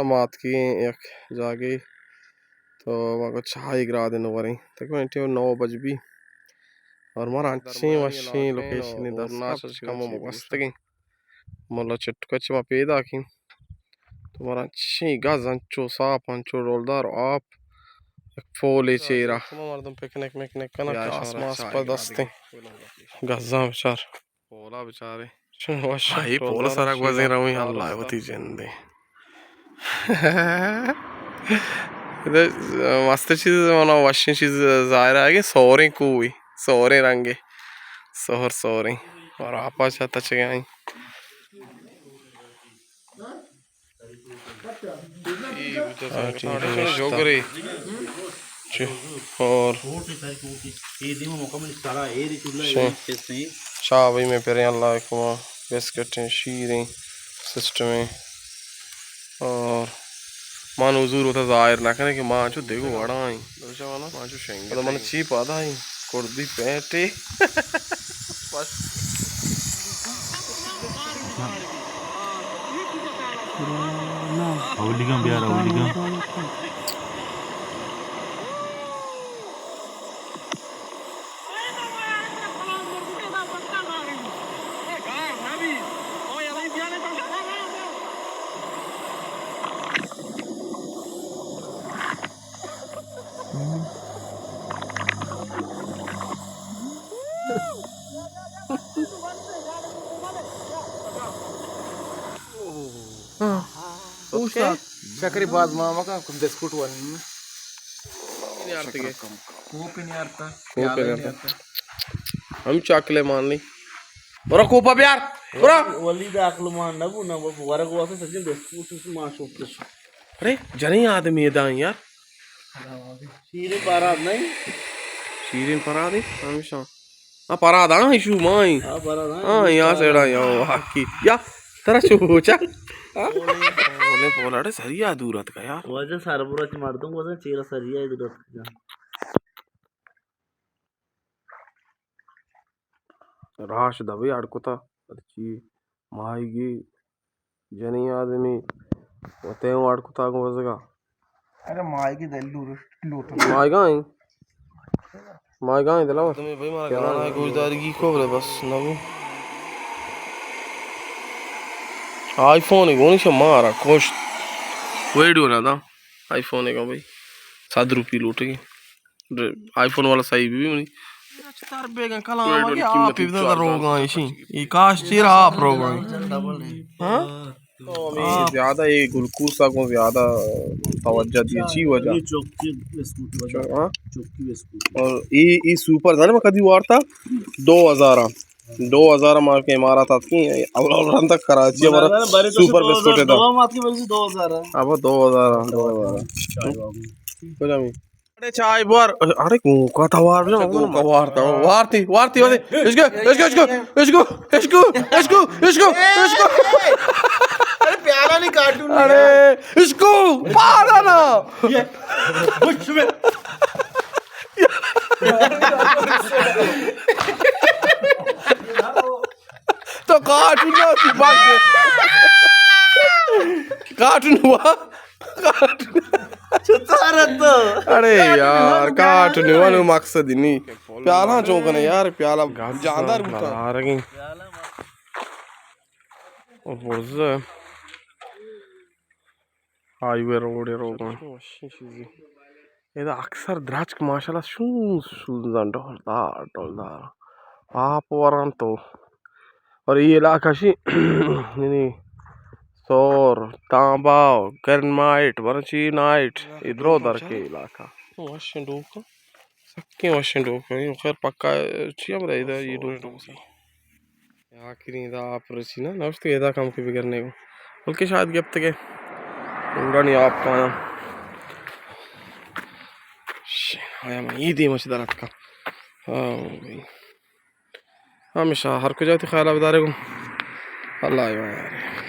ما اتکگیں یک جاگے، تو ما گو چاہے گرادے نہ وریں۔ تقریباً ٹیم نو بج بی۔ اور مارا انچیں وشیں لوکیشنے دست کپت کہ ما گوستگیں۔ ملا چٹکا چہ ما پیداکیں۔ تو مارا انچیں گز، انچو صاف، انچو ڈولدار آپ، یک پولے چیرا۔ شما مردم پکنک مکنک کنن کہ آس ماس پہ دستیں۔ گزاں بچار۔ پولا بچارے۔ چون وش آئی پولا سرا گوزیں رویں، اللہ وتی جندے۔ مست چیز، منا وشیں چیز ظاہر آئے، سوریں کوئی، سوریں رنگے، سہر سوریں۔ اور آپا چا تچگائیں۔ ہاں، ٹھیک ہے، نشتہ۔ جوگرے۔ چ-، اور شے۔ چاہ بھائی میں پریں اللہ کما، بسکٹ ہیں، شیر ہیں، سسٹم ہیں۔ اور مان حضور ہوتا ظاہر نہ کریں کہ ماں چو دیگو وڑا ہیں۔ ماں چو شنگ۔ من چی پادا ہیں؟ کردی پینٹے۔ بس۔ اولیگاں بیار، اولیگاں۔ ہاں۔ اوشتات۔ شکری باز ما مکن، کم بسکوٹ ون۔ کوپ نیارتا۔ کوپ نیارتا۔ ہم چاکلے مان لی۔ برو کوپا بیار۔ برو۔ ولی دا عقل مان نہ بو، نہ بو، ورگ واسطے سجن بسکوٹ ما شوکتش۔ ارے، جنیں آدمی داں یار۔ شیریں پراد نہیں؟ شیریں پراد ہے، ہمیشہ۔ ہاں، پراد، ہاں، ایشو مائیں۔ ہاں، پراد، ہاں، ہاں، ایشو یہاں سے پراد۔ اڑا، یا واقعی۔ یا، ترا چو بوچا؟ ہاں؟ بولے، بولے، بولے، اڑے سریا دور اتکا یار۔ واجہ سر برا چ مردم واجہ چیرا سریا دور اتکا۔ راش دبے اڑ کتا، پد چی ماہیگی جنیں آدمی وتیں اڑ کتا گوں بزگا۔ ارے ماہیگی دل لوٹ، لوٹ۔ ماہیگا ہیں؟ ماہیگا ہیں دلاور؟ تمہیں بھائی مارا گرانا ہے، گوشدارگی کو بلے بس نہ بو۔ آئی فون ہے گونی سے مارا کشت۔ ویڈیو نہ دا۔ آئی فون ہے گا بھائی۔ صد روپی لوٹے گی۔ آئی فون والا صحیح بھی منی۔ اچھا، تر بیگن کلام آگے آپ ہی بدن روگاں ایشی۔ یہ کاش چیر آپ روگاں۔ ہاں؟ زیادہ یہ گلوکوز کو زیادہ توجہ دیے، چی وجہ؟ یہ چوکی بسکوٹ وجہ۔ ہاں؟ چوکی بسکوٹ۔ اور یہ، یہ سپر تھا نا، میں کدی وارتا؟ دو ہزار۔ دو ہزار ما کہ امارات آتکی، اول، اول رند تک کراچی ہمارا سپر بسکوٹ ہے دا۔ دو ہزار۔ اب دو ہزار، دو ہزار۔ کجا می؟ اڑے چائے بار، اڑے کو کا توار بنا، کو کا وارتا، وارتی، وارتی، وارتی۔ اشکو، اشکو، اشکو۔ ارے پیالہ نہیں، کارٹون نہیں۔ ارے اشکو، پالا نا۔ تو کارٹون نہ ہوتی بات۔ کارٹون ہوا۔ چتارت تو۔ ارے یار، کارٹون ہوا نو مقصد نہیں۔ پیالہ چون کنے یار، پیالہ جاندار بوتا۔ اور برزہ۔ ہائی وے روڈ ءَ روگاں۔ وشیں چیزے۔ ادا اکثر درچک ماشاءاللہ شون شونزاں ڈولدار ڈولدار۔ آپ وران تو۔ اور یہ علاقہ شی یعنی سور، تانباؤ، گرنمائٹ، برچی نائٹ، یہ درو در کے علاقہ۔ وشیں ڈوک۔ سکیں وشیں ڈوک۔ خیر پکا چی ہم رہی دا یہ ڈوک۔ آخری ادا آپ رسی نا، نوشت کہ ادا کم کے بگر نہیں ہو۔ بلکہ شاید گپت کے اوڑانی آپ کانا۔ شین، آیا میں یہ دیم اچ درات کا۔ ہاں بھائی۔ ہمیشہ ہر کجا تی خیال بدارے گو۔ اللہ ایوان یار۔